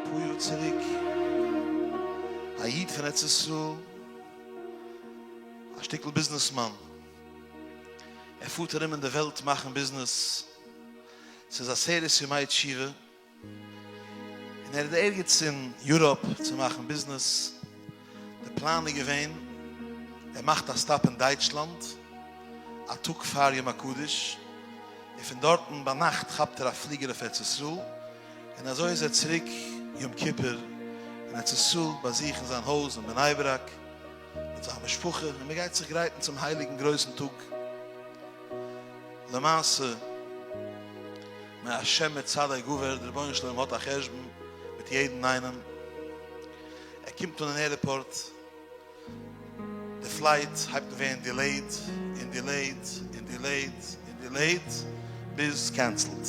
פאר יאר צוריק, א איד פון ארץ ישראל, א שטיקל ביזנעסמאן, ער פארט ארום אין די וועלט מאכן ביזנעס, ס'איז עשרת ימי תשובה, און ער איז ערגעץ אין יוראפ צו מאכן ביזנעס, די פלאן איז געווען ער מאכט א stop אין דייטשלאנד א טאג פאר יום הקדוש, און פון דארטן ביינאכט כאפט ער א פליגער אויף ארץ ישראל, און אזוי איז ער צוריק יום כיפור אין ארץ ישראל ביי זיך אין זיין הויז אין בני ברק מיט זיין משפחה, און מען גייט זיך גרייטן צום הייליגן גרויסן טאג. למעשה, מהשם מצעדי גבר, דער רבונו של עולם האט א חשבון מיט יעדן איינעם, ער קומט אן אין עירפארט, די flight הייבט אן ווערן delayed און delayed און delayed און delayed ביז cancelled,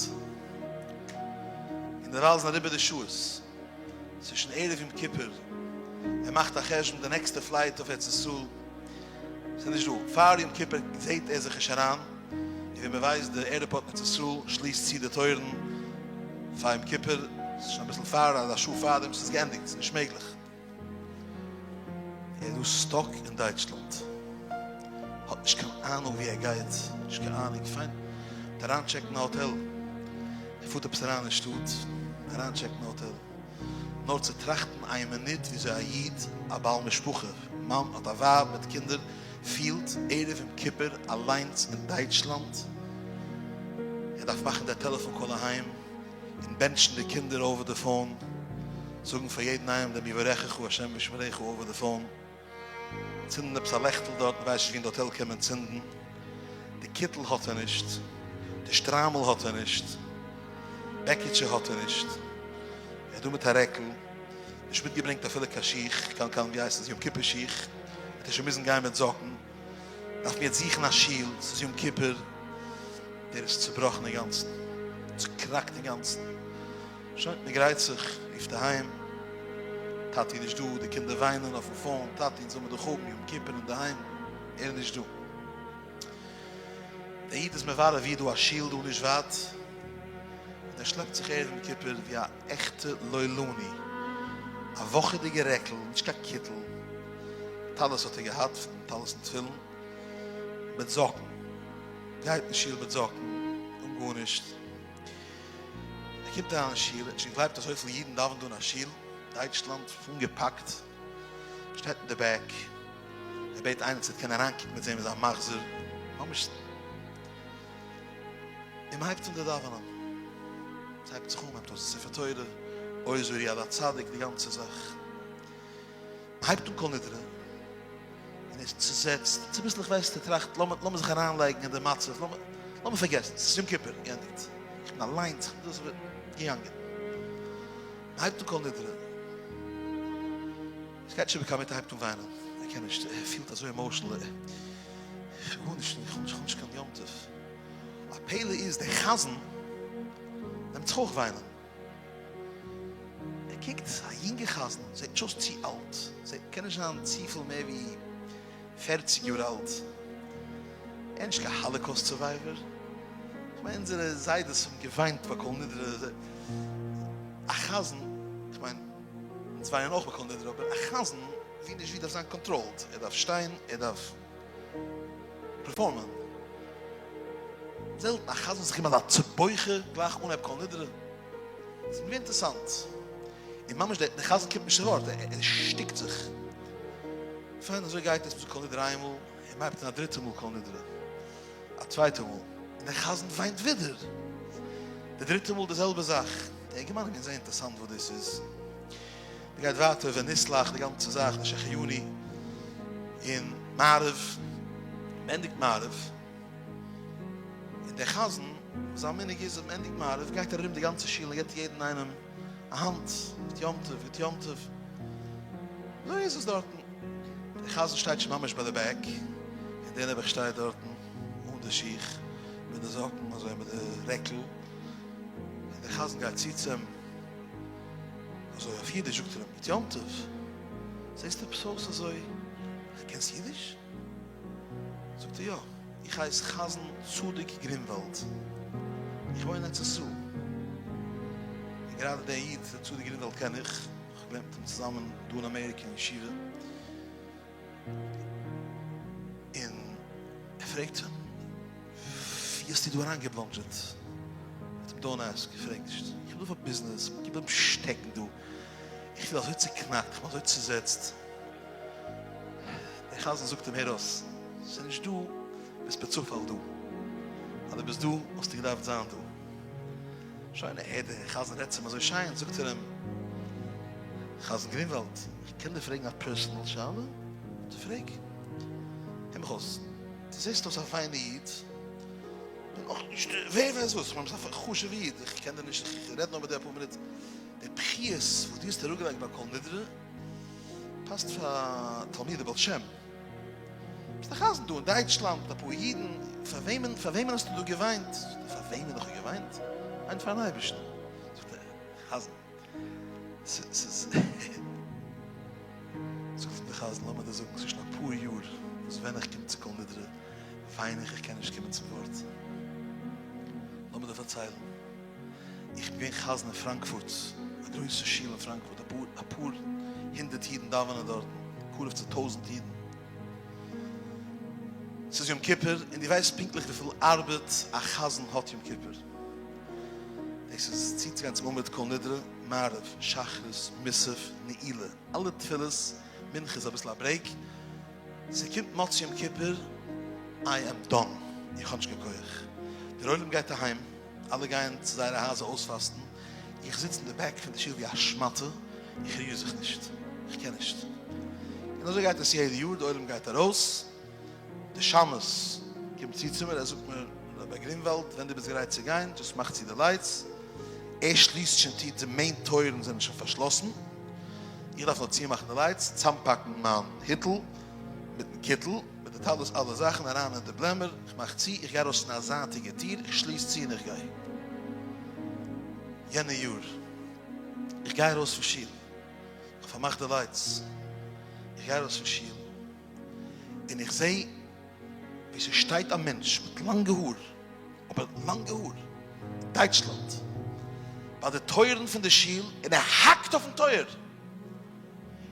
און דערווייל זענען אריבער די שעות, ס'איז שוין ערב יום כיפור, ער מאכט א חשבון די נעקסטע flight אויף ארץ ישראל, ס'איז נישט דא. פאר יום כיפור זעהט ער זיך נישט אריין, און ווי מ'ווייסט די עירפארט אין ארץ ישראל שליסט צו די טויערן פאר יום כיפור, ס'איז שוין אביסל פאר, אזא שעה פארדעם, ס'איז געענדיגט, ס'איז נישט מעגליך. ער איז דא stuck אין דייטשלאנד, האט נישט קיין אהנונג ווי ער גייט, נישט קיין אהנונג, פיין, וועט אריינטשעקן א האטעל, ער פארט עפעס אריין אין שטאט, אריינטשעקן א האטעל. נאר צו טראכטן איין מינוט וויאזוי א איד א בעל משפחה, מאן האט א ווייב מיט קינדער, פילט ערב יום כיפור אליינס אין דייטשלאנד, ער דארף מאכן די טעלעפאן call אהיים און בענטשן די קינדער over the phone, זאגן פאר יעדן איינעם דעם יברכך ה' וישמרך over the phone. צינדן עפעס א לעכטל דארט, מ'ווייסט נישט ווי אין די האטעל קען מען צינדן, די קיטל האט ער נישט, די שטריימל האט ער נישט, בעקיטשע האט ער נישט, ער איז דא מיט א רעקל, נישט מיטגעברענגט אפילו קיין שיך, קיין קיין ווי הייסט עס יום כיפור שיך, וועט ער שוין מוזן גיין מיט זאקן, דארף מען יעצט זוכן א שול, ס'איז יום כיפור, דער איז צובראכן אינגאנצן, צוקראקט אינגאנצן. שוין, מען גרייט זיך, רופט אהיים, טאטי נישט דא, די קינדער וויינען אויפן phone, טאטי אונז וויל מיר דיך האבן יום כיפור אינדערהיים, ער איז נישט דא. דער איד איז מברר ווי איז דא א שול דא נישט ווייט, און ער שלעפט זיך ערב יום כיפור ווי א עכטע לא עלינו, א וואכעדיגע רעקל, נישט קיין קיטל, טלית האט ער געהאט, טלית און תפילין, מיט זאקן, גייט אין שול מיט זאקן, אן גארנישט. ער קומט אריין אין שול, ער האט נישט געגלייבט אזויפיל אידן דאווענען דא אין א שול, דייטשלאנד, אנגעפאקט, שטייט אין די back, ער בעט איינער צו ער קען אריינקוקן מיט זען מיט זיין מחזור, ממש, און מען הייבט אן די דאווענען, עס הייבט זיך אן, מען הייבט אויס די ספר תורה, אוי זורי יד הצדיק, די גאנצע זאך, מען הייבט אן כל נדרי. און ער איז צוזעצט, צוביסלעך ווייסטו, טראכט, לאמיר זיך אריינלייגן אין די מצב, לאמיר פארגעסן, ס'איז יום כיפור, געענדיגט, איך בין אליינס, איך בין דאס, געגאנגען. מ'הייבט אן כל נדרי, עס גייט נישט איבער קיין מינוט ער הייבט אן וויינען, ער קען נישט, ער פילט אזוי emotional, איך וויל גארנישט, איך האב נישט קיין יום טוב. א פלא איז, דער חזן נעמט זיך אויך וויינען. ער קוקט, א יונגע חזן, זעט נישט אויס צו אלט, זעט, קען נישט זיין צופיל מער ווי פערציג יאר אלט, ער איז נישט קיין Holocaust survivor, כ'מיין אונזערע זיידעס האבן געוויינט ביי כל נדרי, א חזן, כ'מיין אונז וויינען אויך ביי כל נדרי, אבער א חזן ווי נישט ווי דארף זיין controlled, ער דארף שטיין, ער דארף פערפארמען, זעלטן א חזן זיך געבן אזא צובויכע גלייך אנהייב כל נדרי, ס'איז מיר אינטערסאנט, און ממש דער חזן קומט נישט צו ווארט, ער שטיקט זיך, פיין אזוי גייט עס, מ'זאגט כל נדרי איינמאל. און מ'הייבט אן א דריטע מאל כל נדרי, א צווייטע מאל, און דער חזן וויינט ווידער, די דריטע מאל די זעלבע זאך, די אינגערמאן איז געווען זייער אינטערסאנט וואס דאס איז, מ'גייט ווייטער ונסלח די גאנצע זאך, די שהחיינו, און מעריב, מ'ענדיגט מעריב, און דער חזן, זיין מנהג איז אז מ'ענדיגט מעריב גייט ער ארום די גאנצע שול און געבט יעדן איינעם א האנט, גוט יום טוב, גוט יום טוב. אזוי איז עס דארטן. דער חזן שטייט שוין ממש ביי די back, און דער נעבעך שטייט דארטן אן די שיך, מיט די זאקן, אזוי מיט די רעקל, און דער חזן גייט צו צו אים, אזוי אויף אידיש זאגט ער אים, גוט יום טוב, זעסט עפעס אויס אזוי, קענסט אידיש? זאגט ער יא, איך הייס חזן צדוק גרינוואלד, איך וואוין אין ארץ ישראל, און גראדע דער איד ר' צדוק גרינוואלד קען איך, איך האב געלערנט מיט אים צוזאמען דא אין אמעריקע אין ישיבה, און ער פרעגט אים, ווי האסטו דא אריינגעבלאנדזשעט? זאגט אים don't ask, פרעג נישט, איך בין דא פאר ביזנעס, איך בין שטעקן דא, איך פיל אזוי צוקנאקט, איך בין אזוי צוזעצט. דער חזן זאגט אים הער אויס, ס'איז נישט דא, ביסט פערצופאל דא, אז דו ביסט דא האסטו געדארפט זיין דא. שוין, ער הערט דער חזן רעדט צו אים אזוי שיין, זאגט ער אים, חזן גרינוואלד, איך קען דיר פרעגן א personal שאלה? זאגט ער, פרעג. הער מיך אויס, דו זעסט אויס א פיינע איד, בין אויך נישט ווער ווייסט וואס, כ'מיין ביסט א חשוב'ע איד, איך קען דיר נישט, איך רעד נאר מיט דיר אפאר מינוט, די בכיות וואס דו האסט אראפגעלייגט ביי כל נדרי, פאסט פאר תלמידי בעל שם. ביסט א חזן דא אין דייטשלאנד מיט אפאר אידן, פאר וועמען פאר וועמען האסטו דא געוויינט? זאגט ער, פאר וועמען האב איך געוויינט? וויינט פארן אייבערשטן. זאגט ער, חזן, ס'איז. זאגט אים דער חזן, לאמיר דיר זאגן, ס'איז שוין אפאר יאר וואס ווען איך קום צו כל נדרי וויין איך, איך קען נישט קומען צום ווארט. לאמיר דיר פארציילן. איך בין געווען חזן אין פראנקפורט, א גרויסע שול אין פראנקפורט, אפאר אפאר הונדערט אידן דאווענען דארטן, קרוב צו טויזענט אידן. ס'איז יום כיפור, און דו ווייסט פונקטליך וויפיל ארבעט א חזן האט יום כיפור. דאס איז צוצוגיין צום עמוד כל נדרי, מעריב, שחרית, מוסף, נעילה, אלע תפילות, מנחה איז אביסל א break, ס'קומט מוצאי יום כיפור, I am done, איך האב נישט קיין כח. דער עולם גייט אהיים. אלע גייען צו זייערע הייזער אויספאסטן, איך זיץ אין די back פון די שול ווי א שמאטע, איך ריר זיך נישט, איך קען נישט. און אזוי גייט עס יעדע יאר, די עולם גייט ארויס, די שמש קומט צו צו מיר, ער זאגט מיר, רבי גרינוואלד, ווען דו ביסט גרייט צו גיין, just מאך צו די lights, ער שליסט שוין טיר, די main טויערן זענען שוין פארשלאסן, איך דארף נאר צומאכן די lights, צאמפאקן מיין היטל מיטן קיטל, מיט די טלית אלע זאכן אריין אין די בלעמער, איך מאך צו, איך גיי ארויס פון א זייטיגע טיר, איך שליס צו און איך גיי. יענע יאר, איך גיי ארויס פון שול, איך האב פארמאכט די lights, איך גיי ארויס פון שול, און איך זע ווי ס'שטייט א מענטש מיט לאנגע האר, אבער לאנגע האר, אין דייטשלאנד, ביי די טויערן פון די שול, און ער האקט אויפן טויער,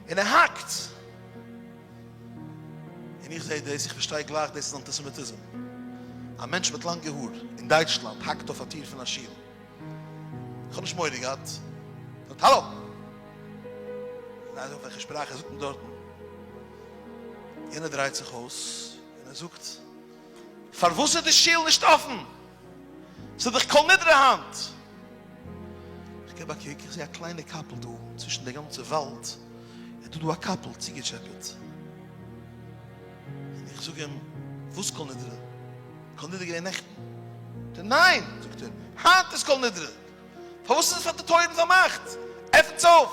און ער האקט! און איך זעה דאס, איך פארשטיי גלייך דאס איז אנטיסעמיטיזם. א מענטש מיט לאנגע האר אין דייטשלאנד האקט אויף א טיר פון א שול. איך האב נישט מורא געהאט. זאגט האלא! איך ווייס נישט אויף וועלכע שפראך ער זאגט אים דארטן. יענער דרייט זיך אויס און ער זאגט, פארוואס איז די שול נישט אפן? ס'איז דאך כל נדרי היינט! איך געב א קוק, איך זע א קליינע קאפל דא צווישן די גאנצע וואלד, איז דא דא א קאפל צוגעטשעפעט. און איך זאג אים, וואס כל נדרי? כל נדרי איז געווען נעכטן. זאגט ער, ניין! זאגט ער, היינט איז כל נדרי! פארוואס איז פאר די טויערן פארמאכט? עפנטס אויף!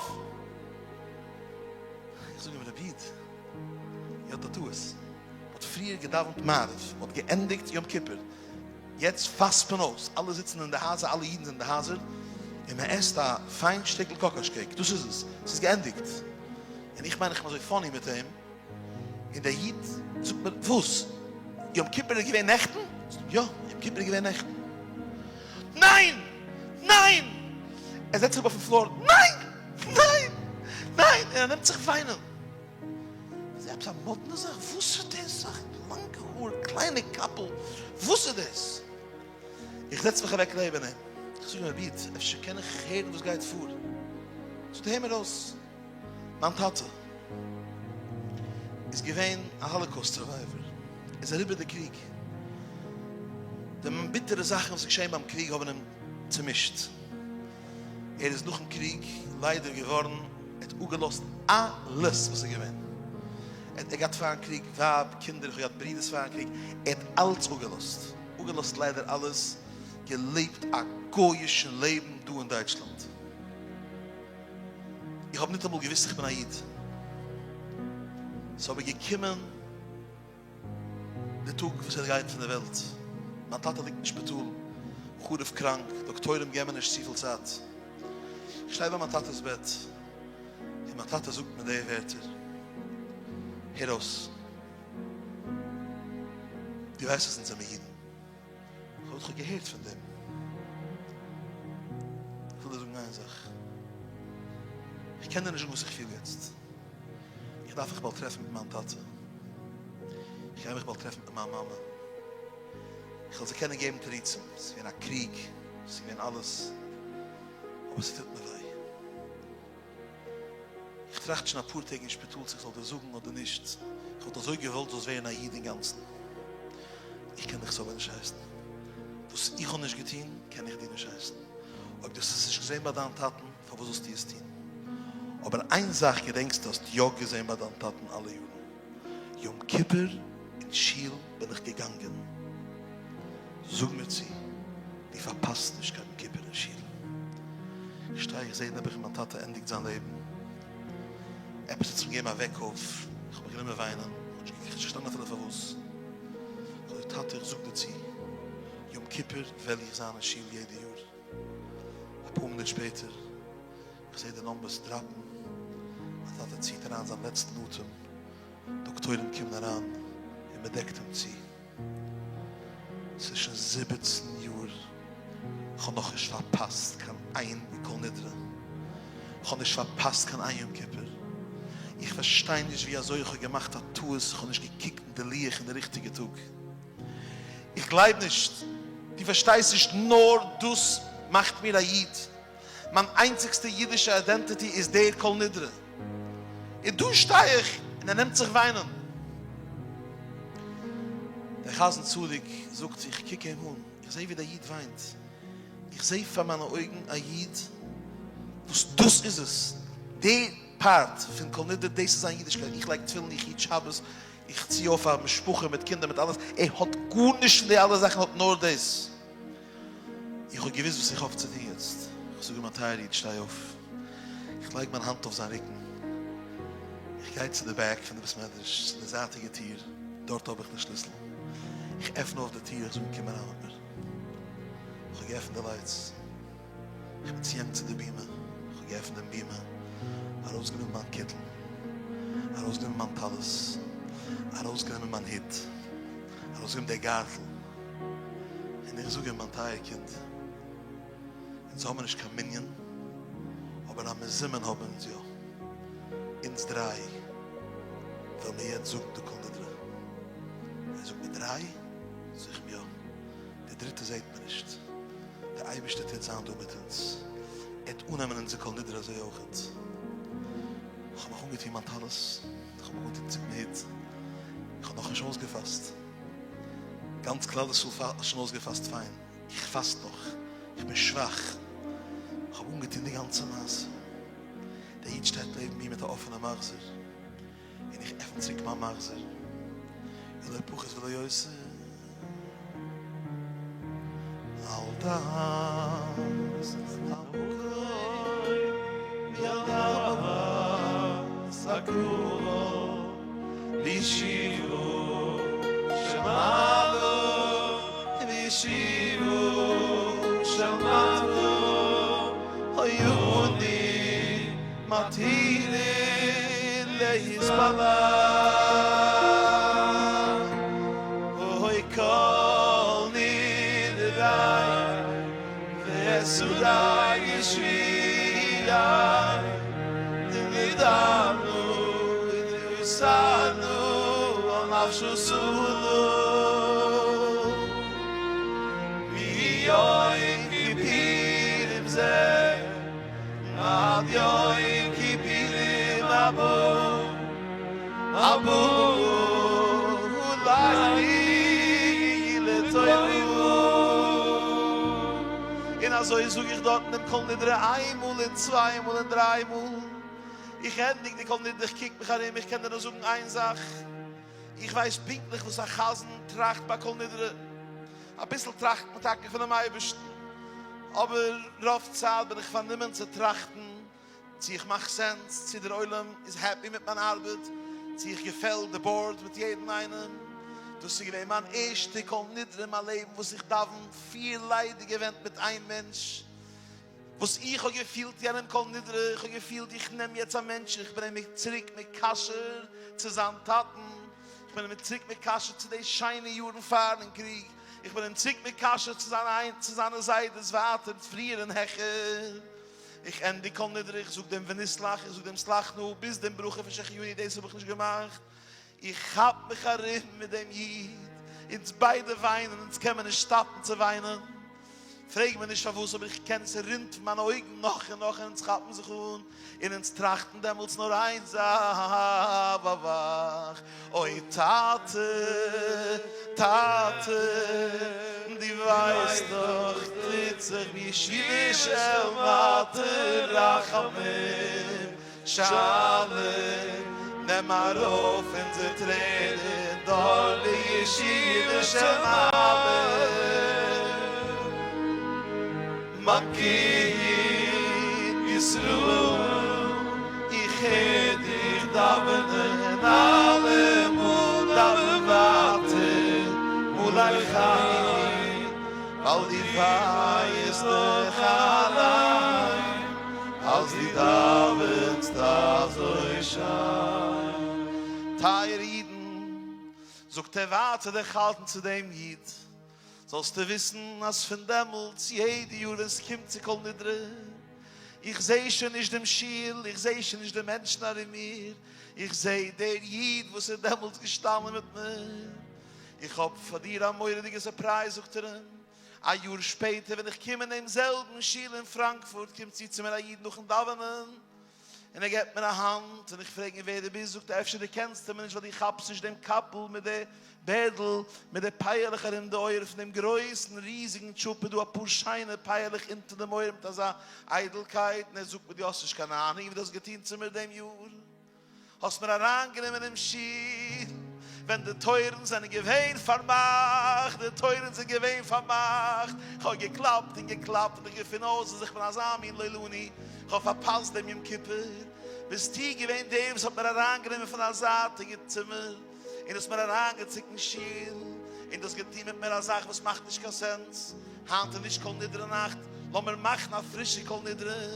איך זאג אים, רבי איד, איר האט א טעות, מ'האט פריער געדאווענט מעריב, מ'האט געענדיגט יום כיפור, יעצט פאסט מען אויס, אלע זיצן אין די הייזער, אלע אידן זענען אין די הייזער, און מען עסט א פיין שטיקל קאקאש cake, דאס איז עס, ס'איז געענדיגט. און איך מיין איך בין אזוי funny מיט אים, און דער איד זאגט מיר, וואס? יום כיפור איז געווען נעכטן? זאג איך, יא, יום כיפור איז געווען נעכטן. ניין! ניין! ער זעצט זיך אויפן floor, ניין! ניין! ניין! און ער נעמט זיך וויינען. איז עפעס א מאדנע זאך? וואס איז דאס זאך? לאנגע האר, קליינע קאפל, וואס איז דאס? איך זעץ מיך אוועק לעבן אים, איך זאג אים, רבי איד, אפשר קען איך הערן וואס גייט פאר? זאגט ער, הער מיר אויס, מיין טאטע איז געווען א Holocaust survivor. איז אריבער די קריג. די ביטערע זאכן וואס איז געשען ביים קריג האבן אים צומישט. ער איז נאכן קריג ליידער געווארן, ער האט אפגעלאזט אלעס וואס איז געווען. ער האט געהאט פארן קריג ווייב, קינדער, איך האב געהאט ברידערס פארן קריג, ער האט אלץ אפגעלאזט. אפגעלאזט ליידער אלעס, געלעבט א גוי'אישן לעבן דא אין דייטשלאנד. איך האב ניטאמאל געוואוסט איך בין א איד. ס'איז אבער געקומען די טאג וואס ער גייט פון די וועלט. מיין טאטע ליגט אין שפיטאל, חרוב קראנק, דאקטוירים געבן נישט צופיל צייט. איך שטיי ביי מיין טאטע'ס בעט, און מיין טאטע זאגט מיר די ווערטער, הער אויס, דו ווייסט אז אונז זעמיר אידן. איך האב דאך געהערט פון דעם. איך וויל דיר זאגן איין זאך. איך קען דיר נישט זאגן וואס איך פיל יעצט. איך דארף מיך באלד טרעפן מיט מיין טאטע. איך גיי מיך באלד טרעפן מיט מיין מאמע. איך וועל זיי קענען געבן תירוצים. ס'איז געווען א קריג, ס'איז געווען אלעס. אבער ס'טוט מיר וויי. איך טראכט שוין אפאר טעג אין שפיטאל צו איך זאל דיר זאגן אדער נישט, איך וואלט אזוי געוואלט זאלסט ווערן א איד אינגאנצן, איך קען דיך עס אבער נישט הייסן, וואס איך האב נישט געטון קען איך דיר נישט הייסן, אויב דו האסט עס נישט געזען ביי דיין טאטן פארוואס זאלסטו עס טון? אבער איין זאך געדענקסטו האסט יא געזען ביי דיין טאטן אלע יארן, יום כיפור אין שול בין איך געגאנגען, זאג מיר צו דו פארפאסט נישט קיין יום כיפור אין שול. איך שטיי איך זעה נעבעך מיין טאטע ענדיגט זיין לעבן, עפעס האט זיך געגעבן א וועק אויף, איך האב מיך גענומען וויינען, איך האב נישט פארשטאנען אפילו פארוואס, איך האב געזאגט טאטע איך זאג דיר צו, יום כיפור וועל איך זיין אין שול יעדע יאר. אפאר מינוט שפעטער, איך זעה די numbers drop ן, מיין טאטע ציט אריין זיין לעצטן אטעם, דאקטוירים קומען אריין און מען דעקט אים צו. ס'איז שוין 17 יאר, כ'האב נאכנישט פארפאסט קיין איין כל נדרי, כ'האב נישט פארפאסט קיין איין יום כיפור, איך פארשטיי נישט ווי אזוי איך האב געמאכט א טעות, איך האב נישט געקוקט אין די לוח אין די ריכטיגע טאג, איך גלייב נישט, דו פארשטייסט נישט, נאר דאס מאכט מיר א איד. מיין איינציגסטע אידישע identity איז דער כל נדרי. און דא שטיי איך און ער נעמט זיך וויינען. דער חזן צדוק זאגט, איך קוק אים אן, איך זע ווי דער איד וויינט, איך זע פאר מיינע אויגן א איד וואס דאס איז עס, די part פון כל נדרי, דאס איז זיין אידישקייט, איך לייג תפילין, איך היט שבת, איך צי אויף א משפחה מיט קינדער מיט אלעס, ער האט גארנישט פון די אלע זאכן, ער האט נאר דאס. איך האב געוואוסט וואס איך האב צו טון יעצט. איך זאג אים, מיין טייער איד, שטיי אויף. איך לייג מיין האנט אויף זיין רוקן. איך גיי צו די back פון די בית מדרש, צו די זייטיגע טיר, דארט האב איך די שליסל. איך עפן אויף די טיר, איך זאג אים, קום אריין מיט מיר. איך האב געעפנט די lights. איך בין צוגעגאנגען צו די בימה. איך האב געעפנט דעם בימה, ארויסגענומען מיין קיטל, ארויסגענומען מיין טלית, ארויסגענומען מיין הוט, ארויסגענומען די גארטל. און איך זאג אים, מיין טייער קינד, אונז האבן נישט קיין מנין, אבער א מזומן האבן אונז יא. אונז דריי וועלן מיר יעצט זאגן די כל נדרי. ער זאגט מיר, דריי? זאג איך אים, יא. די דריטע זעט מען נישט. דער אייבערשטער טוט זיין דא מיט אונז. ער וועט אננעמען אונזער כל נדרי אזוי אויכעט. איך האב מיך אנגעטון מיין טלית, איך האב מיך אנגעטון צום הוט, איך האב נאכנישט אויסגעפאסט. גאנץ כלל ישראל האט שוין אויסגעפאסט פיין, איך פאסט נאך, איך בין שוואך, איך האב אנגעטון די גאנצע מעשה, דער איד שטייט נעבן מיר מיט א אפענע מחזור, און איך עפן צוריק מיין מחזור, ולא פחות ולא יותר, על דעת המקום ועל דעת הקהל. וישיבו של מעלה וישיבו של מטה היו אני מתהילים להתפלל אוי כל נדרי וסודי ישבי אזוי זאג איך דארטן דעם כל נדרי איין מאל און צוויי מאל און דריי מאל. איך ענדיג די כל נדרי, איך קוק מיך ארום, איך קען דיר נאר זאגן איין זאך, איך ווייס פונקטליך וואס א חזן טראכט ביי כל נדרי. אביסל טראכט מען טאקע פונעם אייבערשטן, אבער רוב צייט בין איך פארנומען צו טראכטן צו איך מאך sense, צו דער עולם איז happy מיט מיין ארבעט, צו איך געפעל די board מיט יעדן איינעם. דאס איז געווען מיין ערשטע כל נדרי אין מיין לעבן וואס איך דאווען פיר ליידיגע ווענט מיט איין מענטש, וואס איך האב געפילט יענעם כל נדרי, איך האב געפילט איך נעם יעצט א מענטש און איך בין אים צוריק מקשר צו זיין טאטן, איך בין אים צוריק מקשר צו די שיינע יארן פארן קריג, איך בין אים צוריק מקשר צו זיינע זיידעס ווייטער פריער און העכער. איך ענדיג כל נדרי, איך זאג דעם ונסלח, איך זאג דעם סלח נא, ביז דעם ברכה פון שהחיינו, דאס האב איך נישט געמאכט, איך כאפ מיך ארום מיט דעם איד, אונז ביידע וויינען, אונז קען מען נישט stop ן צו וויינען, פרעג מיר נישט פארוואס, אבער איך קען, ס'רינט פון מיינע אויגן נאך און נאך, און אונז כאפן זיך אן, און אונז טראכטן דעמאלטס נאר איין זאך, אוי טאטע, טאטע, דו ווייסט דאך, טוט זיך בישיבה של מטה רחמים שלם, נעם ארויף אונזער טרערן דארט בישיבה של מעלה. מיין קינד ישראל, איך הער דיך דאווענען אלעמאל, דאווען ווייטער אולי חי, ווייל דו ווייסט דאך אליין אז דו דאווענסט אזוי שיין. טייערע אידן, זאגט ער ווייטער דער חתן צו דעם איד, זאלסטו וויסן אז פון דעמאלטס יעדע יאר ווען ס'קומט צו כל נדרי, איך זע שוין נישט דעם שול, איך זע שוין נישט די מענטשן ארום מיר, איך זע דער איד וואס איז דעמאלטס געשטאנען מיט מיר. איך האב פאר דיר א מורא'דיגע surprise, זאגט ער אים, א יאר שפעטער ווען איך קום אין דעם זעלבן שול אין פראנקפורט, קומט צו צו מיר א איד נאכן דאווענען, און ער געבט מיר א האנט, און איך פרעג אים ווער דו ביסט, זאגט ער, אפשר דו קענסט מיר נישט ווייל דו כאפסט נישט דעם קאפל מיט די בערדל, מיט די פאה'לעך ארום די אויער פון דעם גרויסן ריזיגן טשופע, דא אפאר שיינע פאה'לעך אונטער דעם אויער מיט אזא איידלקייט, און ער זאגט מיר, דו האסט נישט קיין אהנונג ווי דו האסט געטון צו מיר דעם יאר. האסט מיר אריינגענומען אין שול ווען די טויערן זענען געווען פארמאכט, די טויערן זענען געווען פארמאכט, איך האב געקלאפט און געקלאפט און איך געפין אויס אז איך בין אזא מין לא לנו, איך האב פארפאסט דעם יום כיפור, ביסטו געווען דער וואס האט מיר אריינגענומען פון א זייטיגע צימער און האסט מיר אריינגעציקט אין שול און דו האסט געטון מיט מיר א זאך וואס מאכט נישט קיין sense, היינט איז נישט כל נדרי נאכט, לאמיר מאכן א פרישע כל נדרי.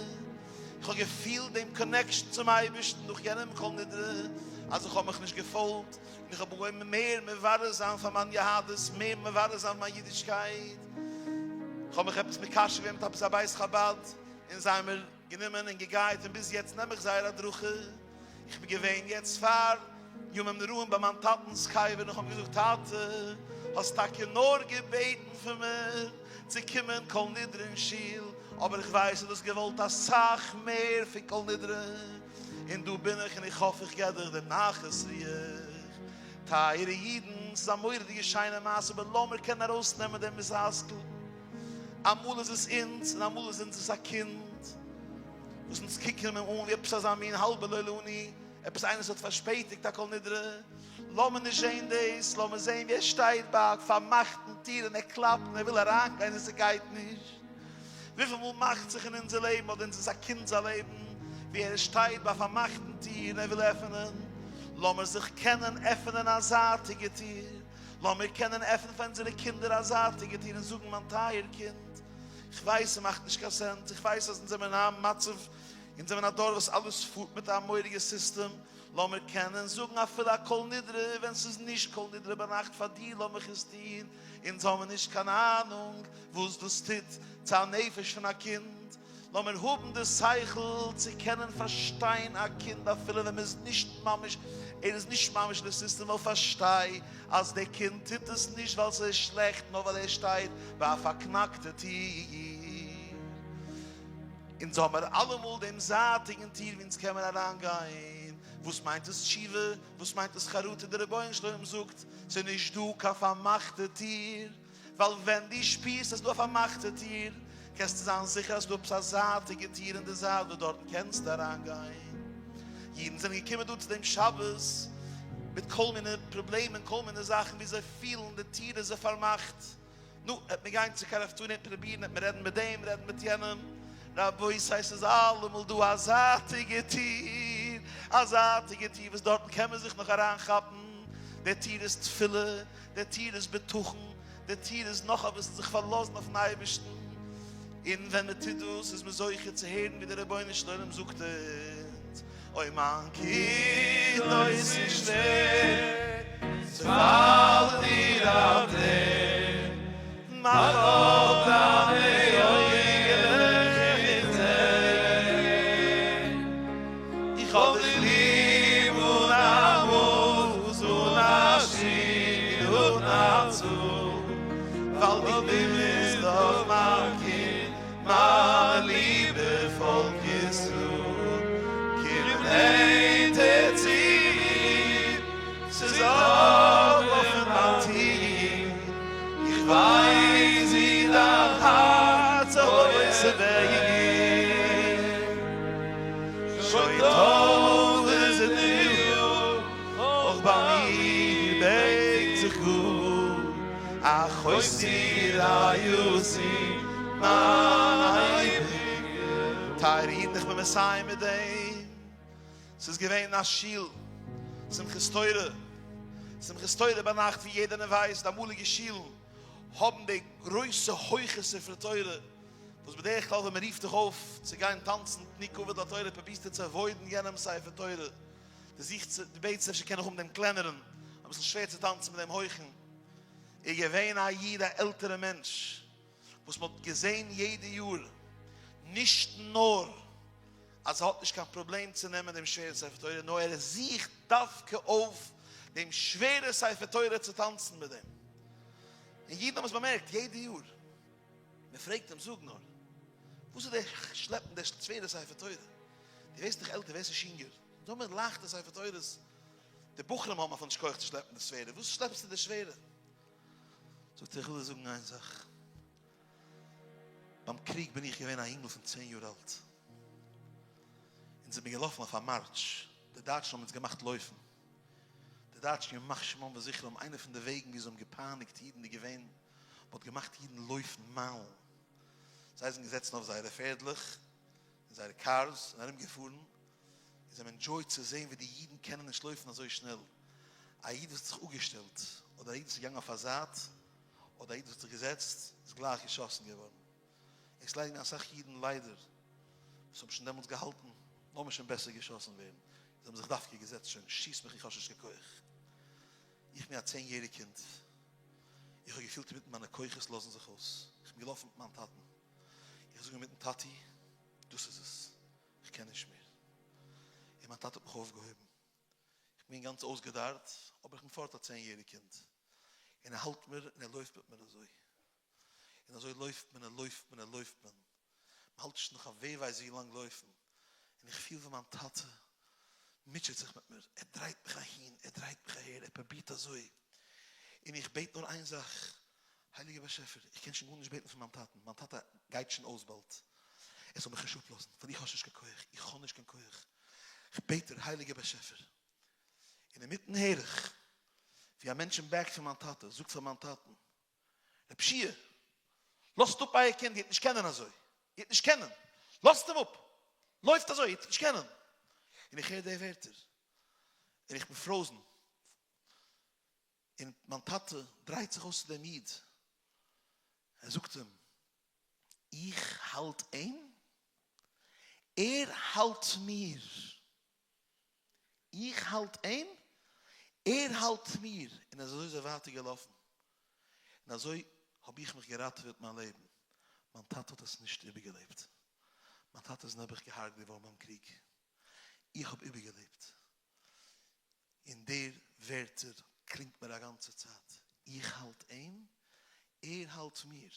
איך האב געפילט דעם connection צום אייבערשטן נאך יענעם כל נדרי, אז איך האב מיך נישט געפוילט, און איך האב אנגעהויבן מער מברר זיין פאר מיין יהדות, מער מברר זיין פאר מיין אידישקייט. איך האב מיך עפעס מקשר געווען מיט עפעס א בית חבד, און זיי האבן מיר גענומען און גע guide ט, און ביז יעצט נעם איך זייער הדרכה. איך בין געווען יעצט פאר ימים נוראים ביי מיין טאטנ'ס קבר, און איך האב אים געזאגט, טאטע, האסט טאקע נאר געבעטן פון מיר צו קומען כל נדרי אין שול, אבער איך ווייס אז דו האסט געוואלט אסאך מער פון כל נדרי, און דא בין איך און איך האף איך געב דיך דעם נחת רוח. טייערע אידן, ס'איז א מורא'דיגע שיינע מעשה, אבער לאמיר קענען ארויסנעמען דעם מושכל. אמאל איז עס אונז און אמאל איז אונז עס א קינד. וואס אונז קוקן אים אן ווי עפעס אזא מין האלבע לא לנו, עפעס איינער וואס האט פארשפעטיגט א כל נדרי, לאמיר נישט זען דאס, לאמיר זען ווי ער שטייט ביי א פארמאכטן טיר און ער קלאפט און ער וויל אריינגיין און ס'גייט נישט. וויפיל מאל מאכט זיך אין אונזער לעבן אדער אונזערס א קינד'ס א לעבן ווי ער שטייט ביי א פארמאכטן טיר און ער וויל עפענען, לאמיר זיך קענען עפענען א זייטיגע טיר, לאמיר קענען עפענען פאר אונזערע קינדער א זייטיגע טיר און זאגן מיין טייער קינד, כ'ווייס ס'מאכט נישט קיין sense, איך ווייס אז אונז זעמיר אין א מצב, אונז זעמיר אין א דור וואס אלעס פארט מיט א מורא'דיגע סיסטעם, לאמיר קענען זאגן אפילו א כל נדרי ווען ס'איז נישט כל נדרי ביינאכט פאר דיר לאמיך עס טון, אונז האבן נישט קיין אהנונג וואס דאס טוט צו א נפש פון א קינד, לאמיר האבן די שכל צו קענען פארשטיין א קינד אפילו ווען מ'איז נישט ממש, ער איז נישט ממש אין די סיסטעם, ווייל פארשטיי אז די קינד טוט עס נישט ווייל ס'איז שלעכט נאר ווייל ער שטייט ביי א פארקנאקטע טיר. אונז האמער אלעמאל דעם זייטיגן טיר ווי אונז קען מען אריינגיין. וואס מיינט עס תשובה? וואס מיינט עס חרטה? דער רבונו של עולם זאגט, ס'איז נישט דא קיין פארמאכטע טיר. ווייל ווען דו שפירסט אז ס'איז דא א פארמאכטע טיר, קענסטו זיין זיכער אז ס'דא עפעס א זייטיגע טיר אין די זייט וואס דארטן קענסטו אריינגיין. אידן זענען געקומען דא צו דעם שבת מיט כל מיני פראבלעמען, כל מיני זאכן ווי זיי פילן די טיר איז זיי פארמאכט. נו, העט מען גיין צו קרבתנו העט פרובירן, העט מען רעדן מיט דעם, רעדן מיט יענעם. רבותי ס'איז אלעמאל דא א זייטיגע טיר, א זייטיגע טיר וואס דארטן קען מען זיך נאך אריינכאפן. די טיר איז תפילה, די טיר איז בטחון, די טיר איז נאך אביסל זיך פארלאזן אויפן אייבערשטן, און ווען מען טוט דאס איז מען זוכה צו הערן ווי דער רבונו של עולם זאגט אונז, אוי מיין קינד אוי ס'איז שווער צו פאלן דיר א טרער, מאך אויף דיינע אויגעלעך און זע, איך האב דיך ליב אן א מאס, אן א שיעור, אן א צאל, ווייל דו ביסט דאך מיין קינד, מיין ליבע פאלק ישראל, קום נענטער צו מיר, ס'איז אפן מיין טיר, איך ווייס ווי דיין הארץ אוי ס'וועגט. שוין טויזענטער יאר, אויך ביי מיר בענקט זיך גאר, אחותי רעיתי מיין אייביגע. טייערע אידן איך בין מסיים מיט דעם, ס'איז געווען א שול שמחת תורה, שמחת תורה ביינאכט ווי יעדער ווייסט די אמאליגע שולן האבן די גרויסע הויכע ספרי תורה, וואס בדרך כלל ווען מען רופט דיך אויף צו גיין טאנצן תנו כבוד לתורה פרובירסטו צו avoid ן יענעמ'ס ספר תורה, דו זוכסט דו בעטסט אפשר קען איך האבן דעם קלענערן, אביסל שווער צו טאנצן מיט דעם הויכן. איז געווען א איד א עלטערע מענטש וואס מען האט געזען יעדע יאר, נישט נאר אז ער האט נישט קיין פראבלעם צו נעמען דעם שווערן ספר תורה, נאר ער זוכט דווקא אויף דעם שווערע ספר תורה צו טאנצן מיט דעם. און אידן האבן עס באמערקט יעדע יאר. מען פרעגט אים, זאג נאר, וואס איז דער שלעפן דער שווערע ספר תורה? דו ווערסט דאך עלטער, ווערסט נישט יונגער. זאג מיר לייכטע ספר תורות, די בחורים האבן אפילו נישט כח צו שלעפן די שווערע, וואס שלעפסטו די שווערע? זאגט ער, איך וויל דיר זאגן איין זאך, ביים קריג בין איך געווען א אינגל פון צען יאר אלט, אונז זעמיר געלאפן אויף א מארטש, די דייטשן האבן אונז געמאכט לויפן, די דייטשן ימח שמם וזכרם, איינע פון די וועגן ווי זיי האבן געפייניגט אידן איז געווען, מען האט געמאכט אידן לויפן מיילן, זיי זענען געזעצן אויף זייערע פערדלעך און זייערע cars און ארום געפארן, און זיי האבן enjoyed צו זען ווי די אידן קענען נישט לויפן אזוי שנעל, א איד וואס האט זיך אפגעשטעלט, אדער א איד וואס איז געגאנגען אויף א זייט, אדער א איד וואס האט זיך געזעצט, איז גלייך געשאסן געווארן. עס ליידן אסאך אידן ליידער, וואס האבן שוין דעמאלטס געהאלטן, לאמיר שוין בעסער געשאסן ווערן, זיי האבן זיך דווקא געזעצט שוין, שיס מיך איך האב שוין נישט קיין כח. איך בין א צען יעריג קינד, איך האב געפילט אינמיטן מיינע כוחות לאזן זיך אויס, איך בין געלאפן מיט מיין טאטן, איך זאג אינמיטן טאטי דאס איז עס, איך קען נישט מער, און מיין טאטע האט מיך אויפגעהויבן, איך בין גאנץ אויסגעדארט, אבער איך בין פארט א צען יעריג קינד, און ער האלט מיר און ער לויפט מיט מיר אזוי, און אזוי לויפט מען און לויפט מען און לויפט מען, מען האלט נישט נאך א ווער ווייסט ווי לאנג לויפן, און איך פיל ווי מיין טאטע מוטשעט זיך מיט מיר, ער דרייט מיך אהין, ער דרייט מיך אהער, ער פרובירט אזוי, און איך בעט נאר איין זאך, הייליגער באשעפער, איך קען שוין גארנישט בעטן פון מיין טאטן, מיין טאטע גייט שוין אויס באלד, ער זאל מיך נישט אפלאזן, ווייל איך האב שוין נישט קיין כח, איך האב נישט קיין כח, איך בעט דיר הייליגער באשעפער, און אינמיטן הער איך ווי א מענטש אין back פון מיין טאטע זאגט פאר מיין טאטן, רב שיע, לאזט אפ אייער קינד, איר וועט נישט קענען אזוי, איר וועט נישט קענען, לאזט אים אפ, לויפט אזוי, איר וועט נישט קענען. און איך הער די ווערטער, און איך בין frozen, און מיין טאטע דרייט זיך אויס צו דעם איד, ער זאגט אים, איך האלט אים, ער האלט מיר. איך האלט אים, ער האלט מיר, און אזוי איז ער ווייטער געלאפן, און אזוי האב איך מיך געראטעוועט מיין לעבן, מיין טאטע האט עס נישט איבערגעלעבט, מיין טאטע איז נעבעך געהארגט געווארן ביים קריג, איך האב איבערגעלעבט, און דער ווערטער קלינגט מיר א גאנצע צייט, איך האלט אים, ער האלט מיר.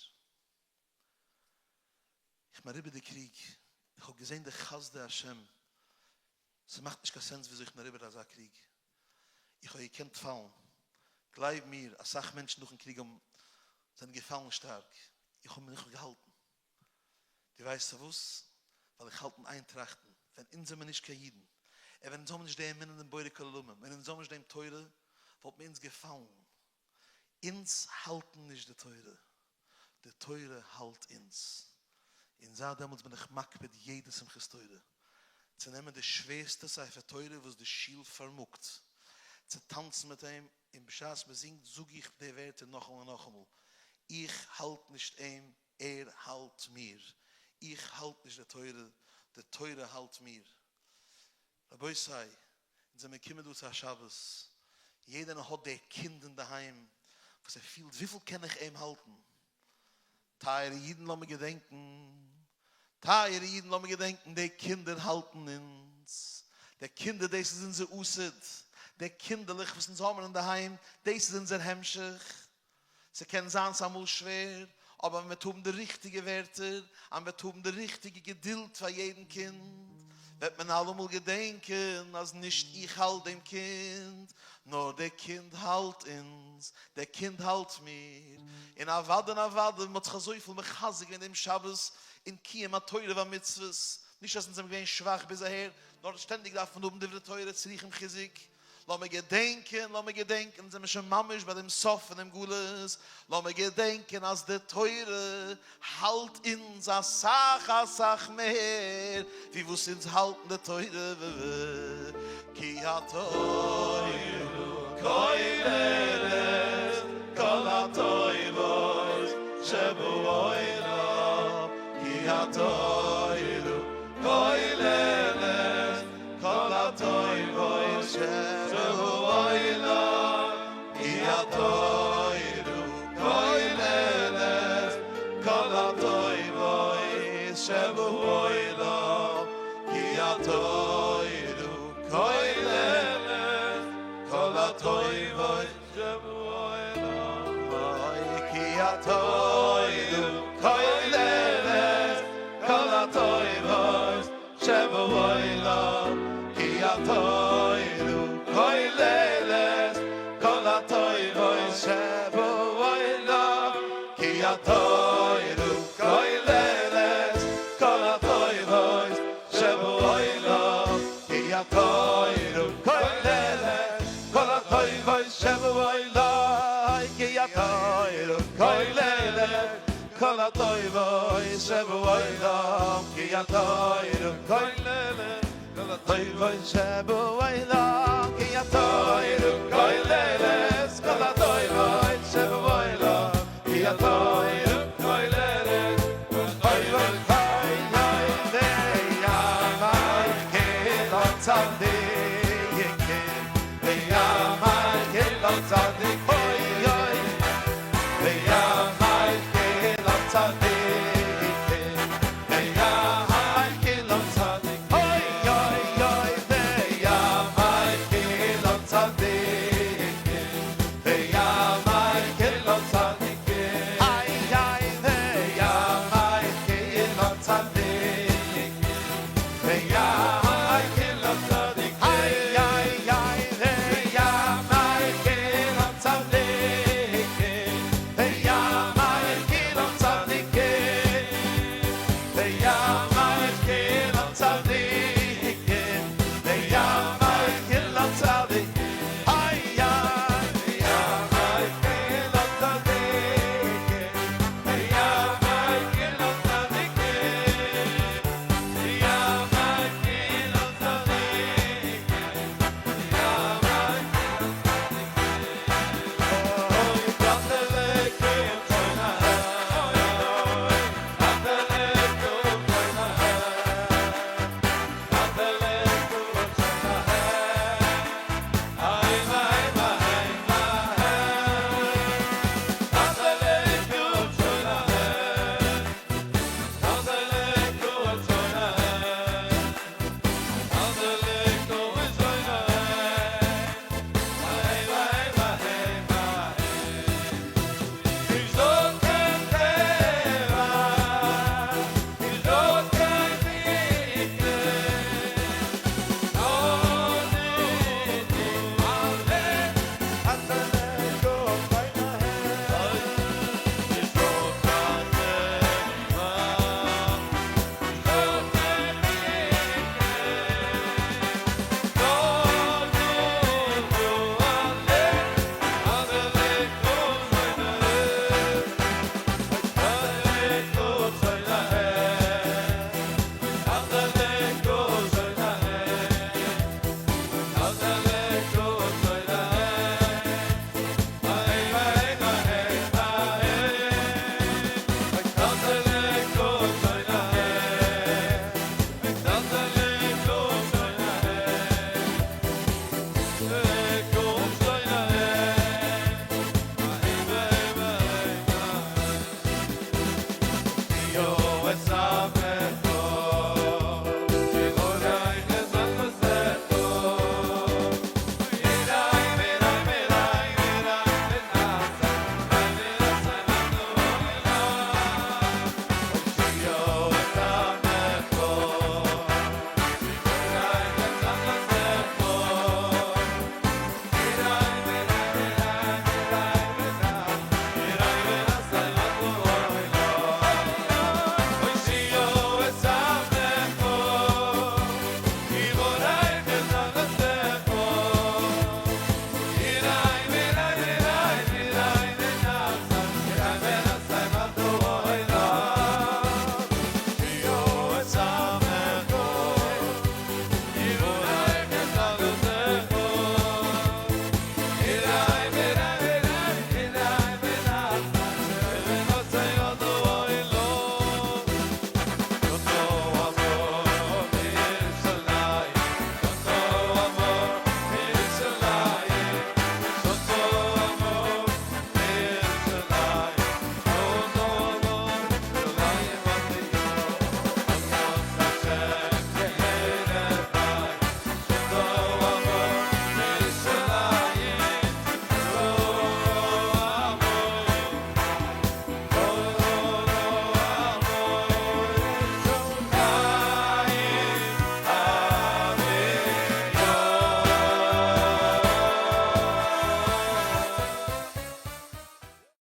איך בין אריבער די קריג, איך האב געזען די חסדי השם, ס'מאכט נישט קיין sense וויאזוי איך בין אריבער אזא קריג, איך האב געקענט פאלן, גלייב מיר אסאך מענטשן נאכן קריג האבן זענען געפאלן שטארק, איך האב מיך געהאלטן. דו ווייסט פארוואס? ווייל איך האלט אין איין טראכטן, ווען אונז זעמיר נישט קיין אידן, און ווען אונז האבן נישט די אמונה אין דעם בורא כל עולמים, ווען אונז האבן נישט דעם תורה, וואלט מען אונז געפאלן. אונז האלטן נישט די תורה, די תורה האלט אונז. און זייט דעמאלטס בין איך מקפיד יעדע שמחת תורה צו נעמען די שווערסטע ספר תורה וואס די שול פארמאגט, צו טאנצן מיט אים, און בשעת מען זינגט זאג איך די ווערטער נאכאמאל און נאכאמאל, איך האלט נישט אים, ער האלט מיר. איך האלט נישט די תורה, די תורה האלט מיר. רבותי, אונז זעמיר געקומען דא צו א שבת, יעדער האט די קינד אינדערהיים וואס ער פילט וויפיל קען איך אים האלטן? טייערע אידן לאמיר געדענקן, טייערע אידן לאמיר געדענקן, די קינדער האלטן אונז, די קינדער דאס איז אונזער עתיד, די קינדערלעך וואס אונז האבן אינדערהיים דאס איז אונזער המשך, ס'קען זיין ס'איז אמאל שווער, אבער מ'וועט האבן די ריכטיגע ווערטער, אז מ'וועט האבן די ריכטיגע געדולד פאר יעדן קינד, וועט מען אלעמאל געדענקען אז נישט איך האלט דעם קינד, נאר דער קינד האלט אונז, דער קינד האלט מיר. און אוודאי און אוודאי, מ'האט זיך אזויפיל מחזק געווען דעם שבת אין קיום התורה והמצוות, נישט אז אונז זעמיר געווען שוואך ביז אהער, נאר שטענדיג דארף מען האבן דברי תורה צריכים חיזוק, לאמיר געדענקען, לאמיר געדענקען, אונז זעמיר שוין ממש ביי דעם סוף פון דעם גלות, לאמיר געדענקען אז די תורה האלט אונז אסאך אסאך מער ווי וואס אונז האלטן די תורה, כי התורה כוללת כל הטובות שבעולם, כי התורה כוללת כל הטובות שבעולם, כי התורה כוללת כל הטובות שבעולם, כי התורה כוללת כל הטובות שבעולם, כי התורה כוללת כל הטובות שבעולם, כי התורה כוללת כל הטובות שבעולם, כי התורה כוללת כל הטובות שבעולם, כי התורה כוללת כל הטובות שבעולם, כי התורה כוללת כל הטובות שבעולם, כי התורה כוללת כל הטובות שבעולם, כי התורה כוללת כל הטובות שבעולם, כי התורה.